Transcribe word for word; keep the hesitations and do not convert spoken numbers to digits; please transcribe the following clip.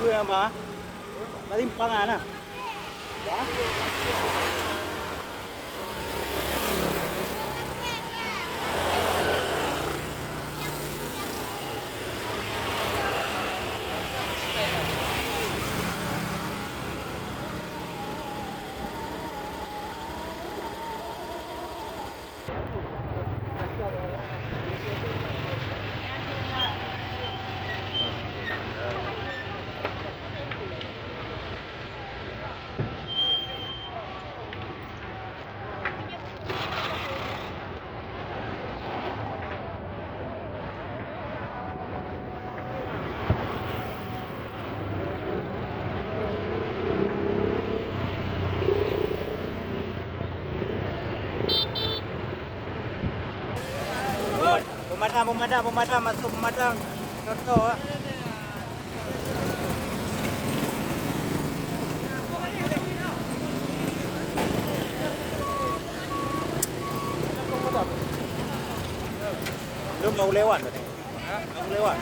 Apa? Balik pangan lah. Pemadam, pemadam, pemadam, masuk pemadam. Contoh, ah. Belum mau lewat tadi. Ha? Mau lewat.